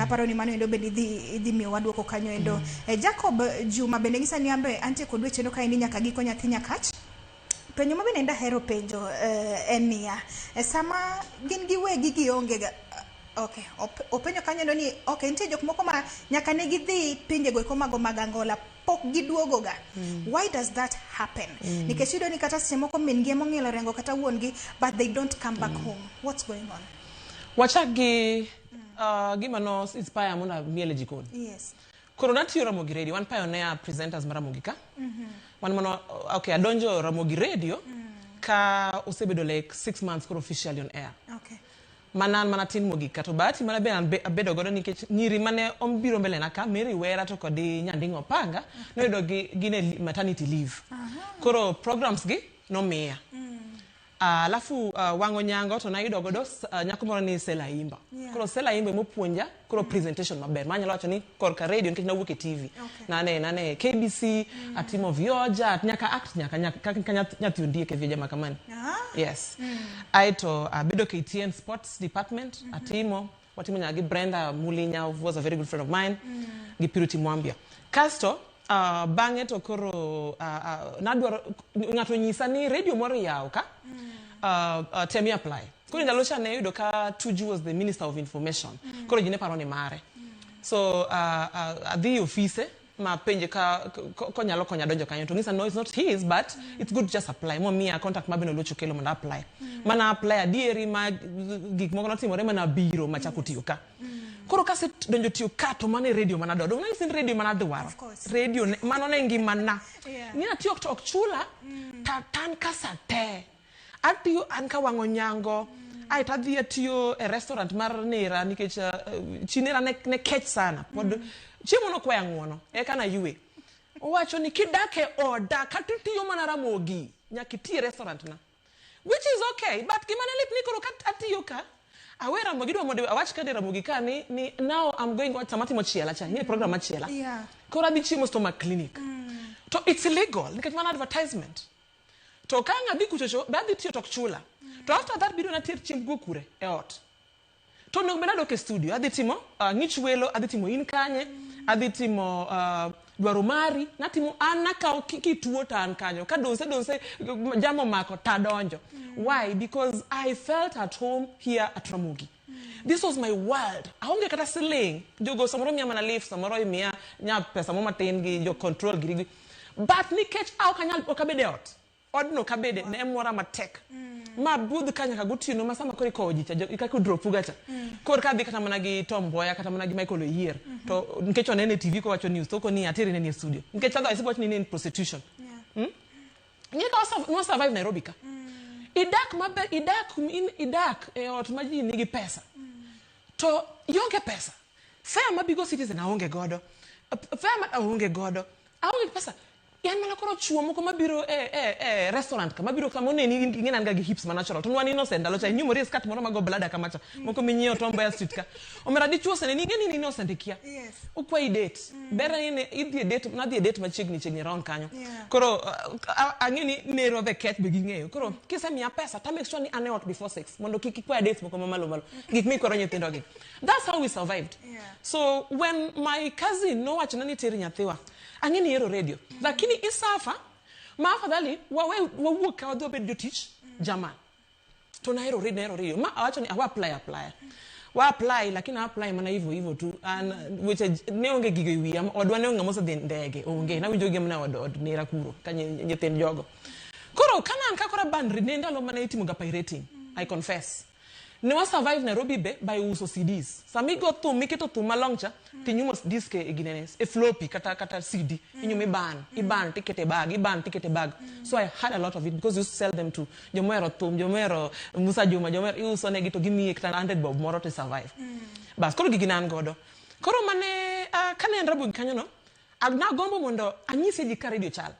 Aparo ni mano endo bende idhi miyowa duoko kanyo endo. Jacob Juma bende ng'isa ni ambe antie kod weche endo kaendi nyaka giko nyathi Nyakach. Penjo ma bende ndahero penjo en niya, sama gin giwegi gionge ga, okay, openjo kanyo endo ni okay, nitie jok moko ma nyaka ne gidhi pinjego eko mago mag Angola pok giduogo ga. Why does that happen? Nikech iyudo ni kata seche moko min gi ema ong'ielo rengo kata wuon gi, but they don't come back home. What's going on? Wachak gi gima no inspire mondo amiel e jikon. Yes. Koro natiyo Ramogi Radio, wan pioneer presenters mar Ramogi ka. Wan mano, okay, adonjo Ramogi Radio ka osebedo like 6 months koro officially on air. Okay. Mana an mana tin mogik ka to bahati mana be an abedo godo nikech nyiri mane obiro mbele na ka Mary Wera to kod Nyanding'o Opanga noyudo gi gin e maternity leave. Koro programs gi nomiya. Alafu wang'o nyango to nayudo godo nyako moro ni Sela Imba. Koro Sela Imba emopuonja koro presentation maber. Manyalo wacho ni korka radio nikech nawuok e TV. Nane KBC, atimo Vioja, nyaka act nyaka nyaka nyathi ondiek e Vioja makamani. Yes. Aeto abedo KTN Sports Department, atimo watimo nyaka gi Brenda Mulinya who was a very good friend of mine, gi Purity Mwambia. Kasto bang'e to koro nadwaro ng'ato nyisa ni radio moro iyawo ka, temi apply. Koro ndalo cha ne yudo ka Tuju was the minister of information. Koro ji ne paro ni mare. So adhi e ofise ma penje ka konyalo konya donjo kanyo to ng'isa no, it's not his but it's good to just apply. Momiya contact ma bende olucho kelo mondo apply. Mana apply adieri ma gik moko notimore mana biro machako tiyo ka. Koro kase donjo tiyo ka to mano e radio mana dwaro. Donge nanyisi ni radio mana dwaro. Radio ne, mano ne ngimana. Ni atiyo to ok chula, ta tan kasa te. Atiyo an ka wang'o nyango. Aeto adhi atiyo e restaurant mar nera nikech chi nera ne kech sana. Pod chiemo nokwaya ng'uono eka naywe. Owacho ni kidak e oda kata itiyo mana Ramogi, nyaka iti e restaurant na. Which is okay, but gima ne lit ni koro ka atiyo ka, awe Ramogi idwa mondo awach kade Ramogi ka ni, ni now I'm going out sama atimo chiela cha, ing'e program mar chiela. Koro adhi chiemo stomach clinic. To it's illegal nikech mano advertisement. To ka ang' adhi kuchocho, be adhi tiyo to ok chula. To after that biro nater chiemb guok kure? E ot. To onego bed ni adok e studio, adhi timo uh, ng'ich welo, adhi timo in kanye, adhi timo uh, dwaro mari, natimo an nakawo kituo to an kanyo, ka donse donse jam omako tadonjo. Why? Because I felt at home here at Ramogi. This was my world. Aonge kata siling. Jogo samoro miya mana lift, samoro imiya nya pesa mo matin gi jo control giri gi. But nikech ok anyal ok abed e ot. Odno kabede ne mora matek. Ma budh ka nyaka gotieno ma sama koro ikowo ji cha kaka idropu ga cha. Koro ka adhi kata mana gi Tom Mboya kata mana gi Michael Oyier to nikech onene e TV kowacho news to okoni ateri neni e studio. Nikech otherwise ibo wacho ni ne en prostitution. Ing'e ka nwa survive Nairobi ka. Idak maber idak in idak e ot ma ji nigi pesa. To ionge pesa. Fare mabigo Citizen aonge godo. Fare ma aonge godo. Aonge gi pesa. En mana koro chuo moko mabiro e, e, e restaurant ka mabiro kama oneni ing'e an ga gi hips ma natural to nwan innocent ndalo cha inyumori e skirt moro mago blada kama cha moko minyiewo Tom Mboya Street ka omera dichuo oseneni ing'e ni in innocent ikia Yes. okwayi date ber ni ne idhi e date nadhi e date machiegni chiegni around kanyo Yeah. koro ang'e ni nero the keth be ging'eyo koro kisemiya pesa ta make sure ni an e ot before 6 mondo kik ikwaya dates moko mamalo malo gik mikwero nyithindo gi that's how we survived Yeah. so when my cousin nowachona ni ter nyathiwa Ang'e ni ihero radio, lakini isafa ma afadhali wawe wawuog ka wadhi wabed jotich German. To nahero radio, nahero radio. Ma awacho ni awa apply apply. Wa apply lakini a apply mana hivyo hivyo tu. An weche ne onge gigo e wiya. Odwa ne onge ng'ama osedhi ndege, onge. Nawinjo gi mana od, od nera kuro ka nyithind jogo. Koro ka ne an ka koro abandri ne ndalo mane itimoga pirating, I confess. Ne wa survive Nairobi be by uso CDs. Sama igo thum iketo thum malong cha tinyumo disk e ginene e floppy kata kata CD inyumo iban iban tikete e bag iban tikete e bag. So I had a lot of it because we used to sell them to jomohero thum jomohero Musa Juma jomohero iuso negi to gimiyi kata 100 bob moro to survive. Bas koro gigi ne an godo. Koro mane uh, kane an Ramogi kanyo no nagombo mondo anyise ji ka radio chal.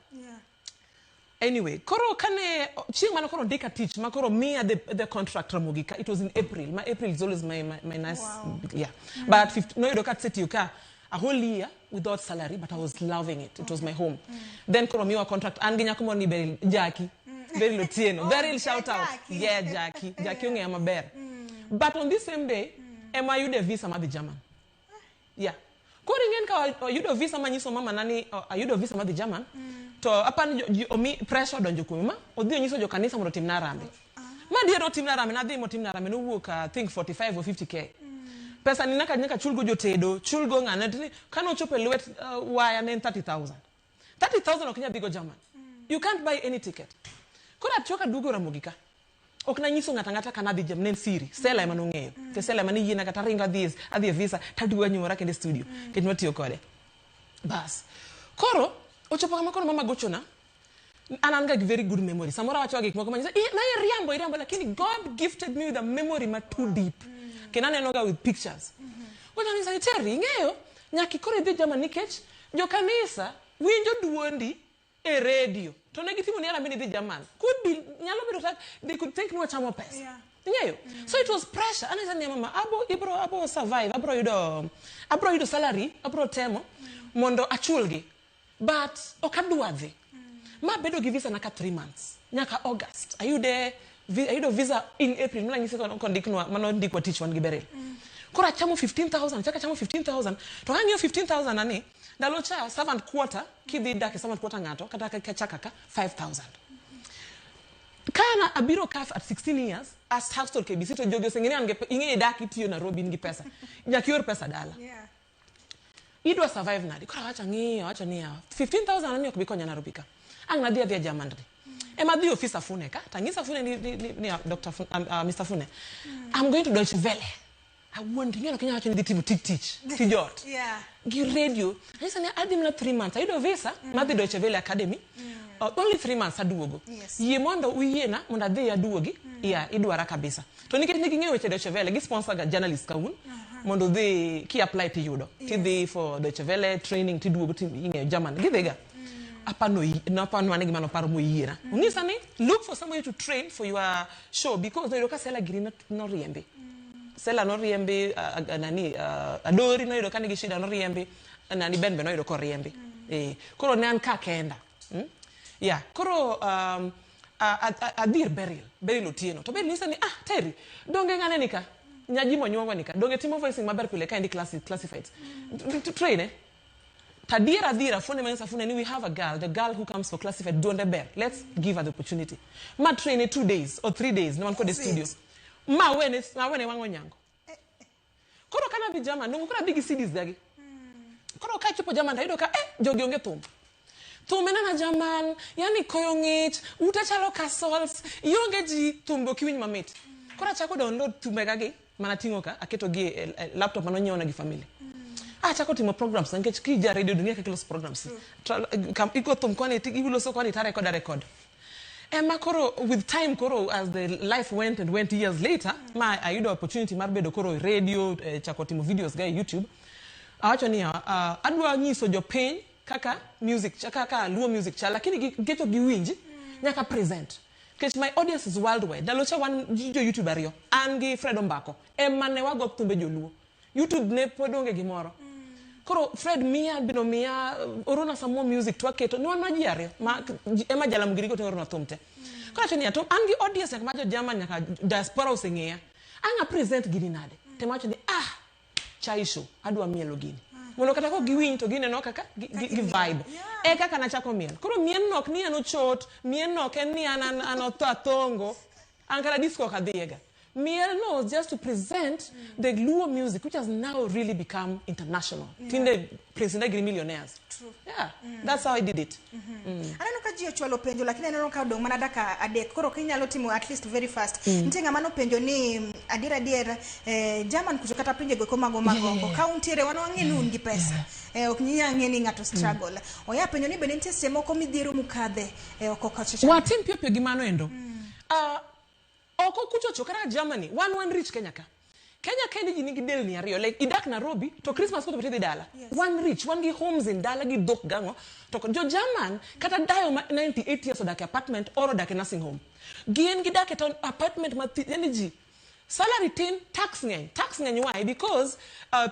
Anyway, koro kane chieng' mane koro ondika tich ma koro miya the, the contract Ramogi ka, it was in April. Ma April is always my, my, my nice, Wow. yeah. But 50, noyudo ka asetiyo ka a whole year without salary, but I was loving it. It was my home. Then koro miwa contract, an gi nyako moro ni Beryl, Jackie. Beryl Otieno. Beryl, shout out. Jackie. Yeah, Jackie. Jackie ong'eya maber. But on this same day, ema ayude visa madhi German. Yeah. Koro ing'en ka ayudo visa manyiso mama na ni ayudo visa madhi German to apani jo, omi pressure odonjo kuome ma odhi onyiso jo kanisa mondo otimna harambee. Ma adier otimna harambee nadhi motimna harambee nowuok I think 45 or 50k. Pesa ni nyaka nyaka chulgo jotedo, chulgo ng'ane to ni kane ochopo e lwet waya ne en 30,000. 30,000 ok inyal dhigo German. You can't buy any ticket. Koro atiyo kaduogo Ramogi ka. Ok nanyiso ng'ato ang'ata ka nadhi Germany, ne en siri. Stella ema nong'eyo. Nikech Stella ema noyiena kata aringo adhi adhi e visa taduogo anyuora kendo e studio. Nikech nwatiyo kode. Bas. Koro, ochopo kama koro mama gochona, an an ga gi very good memory. Samoro awacho ga gik moko manyisa, "Ih, na iriambo, iriambo," lakini God gifted me with a memory ma too deep. Kendo aneno ga with pictures. Gochona nyisa ni, Terry, ing'eyo, nyaka koro idhi Germany nikech jo kanisa winjo duondi e radio to ne gitimo ni harambee ni idhi German. Could be, nyalo bedo kata they could think ni wachamo pesa. Yeah. Ing'eyo? So it was pressure. Ananyisa niya mama, abo, ibro, abo survive, abro yudo, abro yudo salary, abro temo mondo achulgi. But ok adwa dhi. Ma bedo gi visa na ka 3 months. Nyaka August. Ayude, ayudo visa in April. Mana nyise kondiknwa, mano ndikwa tich wan gi Beryl. Koro achamo 15,000, achako achamo 15,000. To kang'iyo 15,000 na ni, ndalo cha servant quarter, kidhi dak e servant quarter ng'ato, kata ka chaka ka, 5,000. Ka na abiro ka at 16 years, as household KBC, to jogi oseng'e ni an gi, ing'e idak itiyo Nairobi in gi pesa. Nyaka ior pesa dala. Yeah. Idwa survive nadi? Koro awacho ang'iyo, awacho niya, 15,000 ni ok bi konya Nairobi ka. Ang' nadhi adhiya German ni. Ema adhi ofis Afune ka, to ang'iso Afune ni, ni, ni, ni Dr. Fune, Mr. Fune, I'm going to Deutsche Welle. Awuondi, ing'eyo ok inyal wacho ni idhi timo tij tich, tij ot. Yeah. Gi radio, anyise ni adhi mana 3 months, ayudo visa, madhi Deutsche Welle Academy. Only 3 months aduogo. Yes. Yie mondo uyiena mondo adhi aduogi, yeah, idwara kabisa. To nikech ne ging'eyo weche Deutsche Welle, gi sponsor ga journalist ka un, mondo udhi, ki apply tiyudo. Tidhi for Deutsche Welle training, tiduogo, ti ing'eyo German, gidhi ga. Apano napano ane gima noparo moyiera. Onyisa ni look for somebody to train for your show because noyudo ka Sela giri noriembi. Sela noriembi nani Adori noyudo ka nigi shida noriembi nani Ben be noyudo koriembi. Koro ne an ka kenda. Yeah, koro adhi ir Beryl, Beryl Otieno. To Beryl nyisa ni ah Terry, donge ng'ane ni ka? Nyaji monyuongo ni ka. Donge timo voicing maber pile ka endi classifieds. Train eh? Tadiera dhira fune manyisa fune ni we have a girl, the girl who comes for classified duonde ber. Let's give her the opportunity. Ma train 2 days or 3 days, no one kode studio. Ma wene wang'o nyango. Koro kana bi German, nongo koro adhi gi CDs gagi. Koro ka chopo German tayudo ka jogi onge thum. Thum en ana German, yani koyo ng'ich, ute chalo castles, ionge ji thum be ok iwinj mamit. Koro achako download thumbe gagi mana ting'o ka aketo gi e laptop mano nyiewo gi family. Achako timo programs nikech kija radio dunia kaka iloso programs. Igo thum koni iloso koni ta record. Ema koro with time koro as the life went and went years later, ma ayudo opportunity mar bedo koro e radio, chako timo videos ga e YouTube. Awacho ni adwa nyiso jopiny kaka music kaka Luo music chal, lakini nikech ok giwinj nyaka present. Nikech my audience is worldwide. Ndalo cha wan jo YouTube ariyo, an gi Fred Ombako, ema ne wago thumbe joluo. YouTube ne pod onge gimoro. Koro Fred miya bino miya orona some more music to aketo ni wan ma ji ariyo ma ema Jalam giri go to orona thum te. Koro awacho niya to an gi audience nyaka ma jo German nyaka diaspora oseng'eya. Ang' a present gini nade? Tema wacho ni chai show adwa mielo gini. Mondo kata kok giwinj to gineno kaka gi vibe. E kaka nachako miel. Koro mien no ok ni an ochot, mien no ok en ni an otho athongo. An kata disco ok adhiyega. Miel no was just to present the Luo music, which has now really become international. Tinde Prince Indah gin millionaires. True. Yeah, that's how I did it. Aneno ka ji ochwalo penjo, lakini aneno ka odong' mana dakika 3. Koro kinyalo timo at least very fast. Nitie ng'ama nopenjo ni adier adier German kucho kata pinje go mago mago. Ka untiere wan wang'e ni un gi pesa. Ok nyal ng'e ni ng'ato struggle. Oya penjo ni bende nitie seche moko midhiero mukadhe oko kocha. Watim piyo piyo gi mano endo. Oko kuchocho kata Germany, wan rich Kenya ka. Kenya ka ji nigi delni ariyo, like idak Nairobi to Christmas koto tidhi dala. Wan rich, wan gi homes in dala gi dhok gang'o. To jo German kata dayo ma 98 years odak e apartment or odak e nursing home. Gin gidak e town apartment ma yani ji salary tin, tax ng'eny. Tax ng'eny why? Because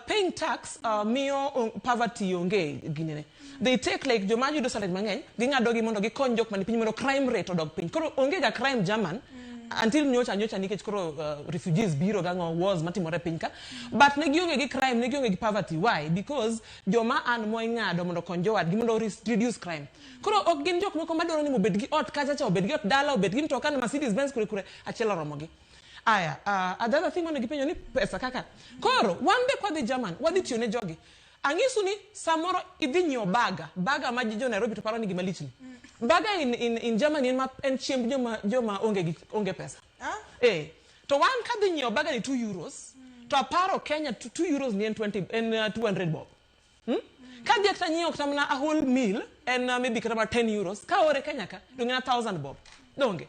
paying tax miyo poverty onge ginene. They take like joma yudo salary mang'eny, ging'ado gi mondo gikony jok mani piny mondo crime rate odog piny. Koro onge ga crime German until nyocha nikech koro refugees biro gang'o wars matimore piny ka. But ne gionge gi crime, ne gionge gi poverty. Why? Because joma an mo ing'ado mondo okony jowadgi mondo reduce crime. Koro ok gin jok moko madwaro ni obed gi ot kacha cha, obed gi ot dala, obed gi mtoka na Mercedes Benz kure kure, achiel oromogi. Aya, another thing mane gipenjo ni pesa kaka. Koro wan be kwadhi German, wadhi tiyo ne jogi. Ang'isu ni samoro idhi nyiewo baga, baga ma jo Nairobi to paro ni gima lich ni. Baga in Germany en chiemb joma onge pesa. To wan kadhi nyiewo baga ni 2 euros, to aparo Kenya 2 euros ni en 20, en 200 bob. Kadhi kata nyiewo kata mana a whole meal en maybe kata mana 10 euros, ka ore Kenya ka, donge na 1000 bob. Donge.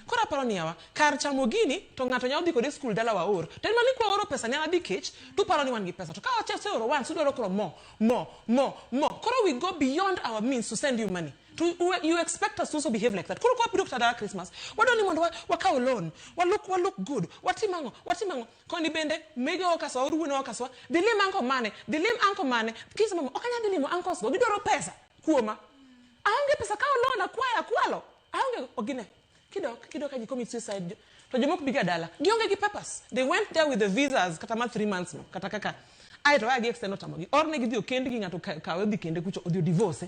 Koro aparo ni yawa, kar chamo gini to ng'ato nyalo dhi kode skul dala waor. To en mana ni kwa oro pesa ne adhi kech, to paro ni wan gi pesa. To ka waseoro once, udwaro koro mo. Koro we go beyond our means to send you money. To, you expect us to also behave like that. Koro kwa biro kata dala Christmas, wadwa ni mondo wakaw loan, wa look good, watim ang'o. Koni bende, mege okaswa, oruwe okaswa, dhi lim uncle mane, dhi lim uncle mane. Kisa mama, ok anyal dhi limo uncles go, gidwaro pesa kuoma. Aonge pesa, kaw loan, akwayo, akwalo. Aonge, ogine. Kidok ka ji commit suicide, to jomoko biga dala. Gionge gi papers. They went there with the visas, kata ma 3 months no, kata kaka. Ae to gi extend otamogi. Or ne gidhi okend gi ng'ato kawe odhi kende kucho, odhi divorce.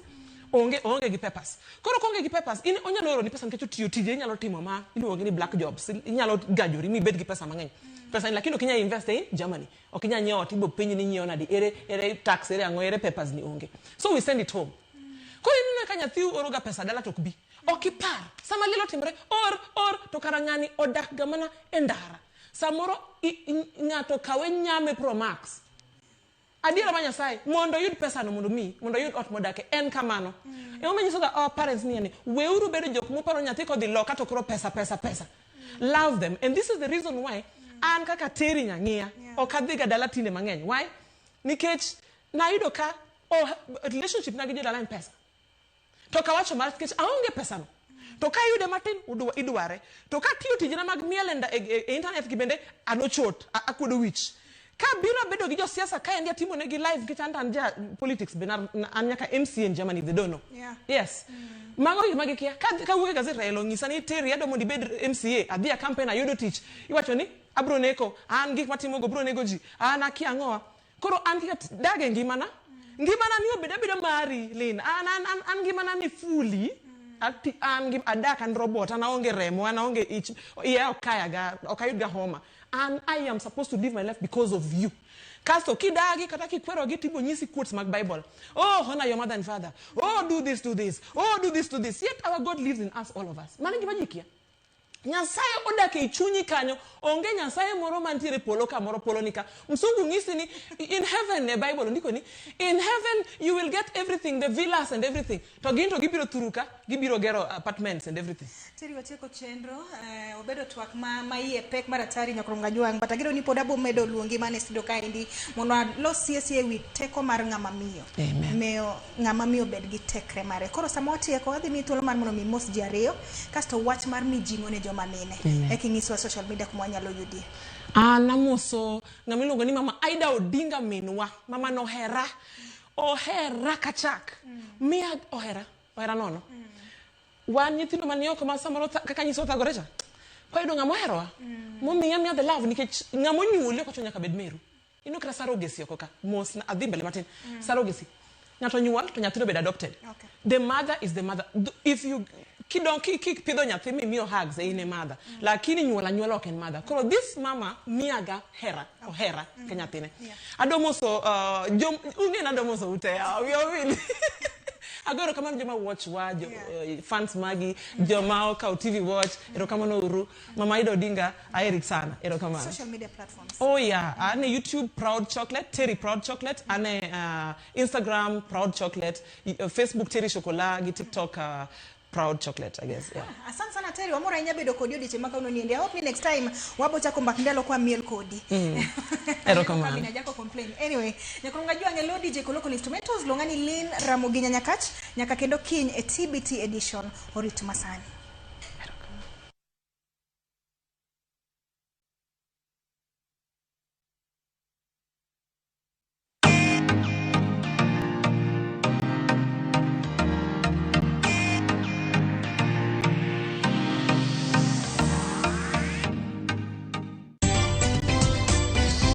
Onge gi papers. Koro konge gi papers, in onyalo oro ni pesa nikech otiyo tije inyalo timo ma iluongo ni black jobs. Inyalo gajori mibed gi pesa mang'eny. Pesa ni lakini ok inyal invest in Germany. Ok inyal nyiewo ot, ibo penji ni inyiewo nadi, ere tax, ere ang'o, ere papers ni onge. So we send it home. Koro ineno ka nyathi oro ga pesa dala to ok bi. Ok ipar. Sama liel otimore, or, to kara ng'ani odak ga mana e ndara. Samoro ng'ato kawe nyame Pro Max. Adiera ma Nyasaye, mondo oyud pesa no, mondo mi, mondo oyud ot modake, en kamano. Emomiyo nyiso ga our parents ni, weuru bedo jok moparo nyathi kodhi loka to koro pesa, pesa, pesa. Love them. And this is the reason why an kaka Terry Nyang'ia, ok adhi ga dala tinde mang'eny. Why? Nikech nayudo ka relationship na gi jodala en pesa. To ok awacho marach nikech aonge pesano. To ka ayude matin, udwa, idware. To ka atiyo tijena mag miel e, e, e internet gi bende, an ochot, akuodo wich. Ka abiro abedo gi josiasa kaendi atimo negi live nikech an to an ja politics be an nyaka MCA in Germany if they don't know. Yeah. Yes. Mago gik ma gikia. Ka kawuok e gazet Raila onyisa ni Terry adwa mondo ibed MCA, adhi a campaign ayudo tich. Iwacho ni abro neko, an gik matimo go bro nego ji, an akia ang'owa. Koro an kaka dag e ngimana, ngimana ni obed abeda mari Lynn. An an an, an ngimana ni fully ati, an gi adak an robot, an aonge remo, an aonge ich, iya ok kaya ga, ok ayud ga homa. An I am supposed to live my life because of you. Kasto kidagi kata kikwerogi tibo nyisi quotes mag Bible. Oh, honor your mother and father. Oh, do this, do this. Oh, do this, do this. Yet our God lives in us, all of us. Mano e gima ji kia. Nyasaye odak ei chunyi kanyo. Onge Nyasaye moro mantiere e polo kamoro, polo ni ka. Msungu nyisi ni in heaven e Bible ondiko ni in heaven you will get everything, the villas and everything. To gin to gibiro thuru ka, gibiro gero apartments and everything. Terry watieko chenro, eh, obedo twak ma, ma iye pek mar atari nyakrom gajwang' but ageno ni pod abo medo luongi mana e studio kaendi mondo alos sie sie ewi teko mar ng'ama miyo. Amen. Miyo ng'ama miyo bed gi tekre mare. Koro sama watieko adhi miyi thuolo mar mondo mi mos ji ariyo kasto wach mar mijing'o ne joma mine. Amen. Eka inyiswa social media kuma wanyalo yudie. An amoso ng'ama iluongo ni mama Aida Odinga minwa. Mama no ohera. Ohera ka chak. Miya ohera. Ohera nono. Wan nyithindo man oko ma samoro kaka nyiso thagore cha. Kwayudo ng'ama oherowa. Momiya miya the love nikech ng'ama onyuoli ok ochuno nyaka bed meru. Ineno kata surrogacy oko ka. Mos na adhi mbele matin. Surrogacy. Ng'ato onyuol to nyathino obedo adopted. Okay. The mother is the mother. If you kidong kipidho nyathi mimiyo hugs in e mother. Lakini nyuol anyuola ok en mother. Koro this mama miyaga hera, ohera ka nyathine. Yeah. Adwa moso jom ung'e ni adwa moso ute yawa, wiya owil. Ago erokamano joma watch wa, jo, fans magi, joma okawo TV watch, erokamano uru. Mama Ida Odinga, aheri sana, erokamano. Social media platforms. Oh yeah, ane YouTube Proud Chocolate, Terry Proud Chocolate, ane Instagram Proud Chocolate, Facebook Terry Chocolat, gi TikTok Proud Chocolate, I guess. Yeah. Asante sana Terry, wamor ahinya bedo kodi odiechieng' ma kawuono niendi. I hope ni next time wabo chako mbak ndalo kwa miel kodi. Erokamano. Kabina jako complain. Anyway, nyakoronga jwang' e lo DJ Koloko Instrumentals, luonga ni Lynn Ramogi Nyanyakach, nyaka kendo kiny e TBT edition orit masani.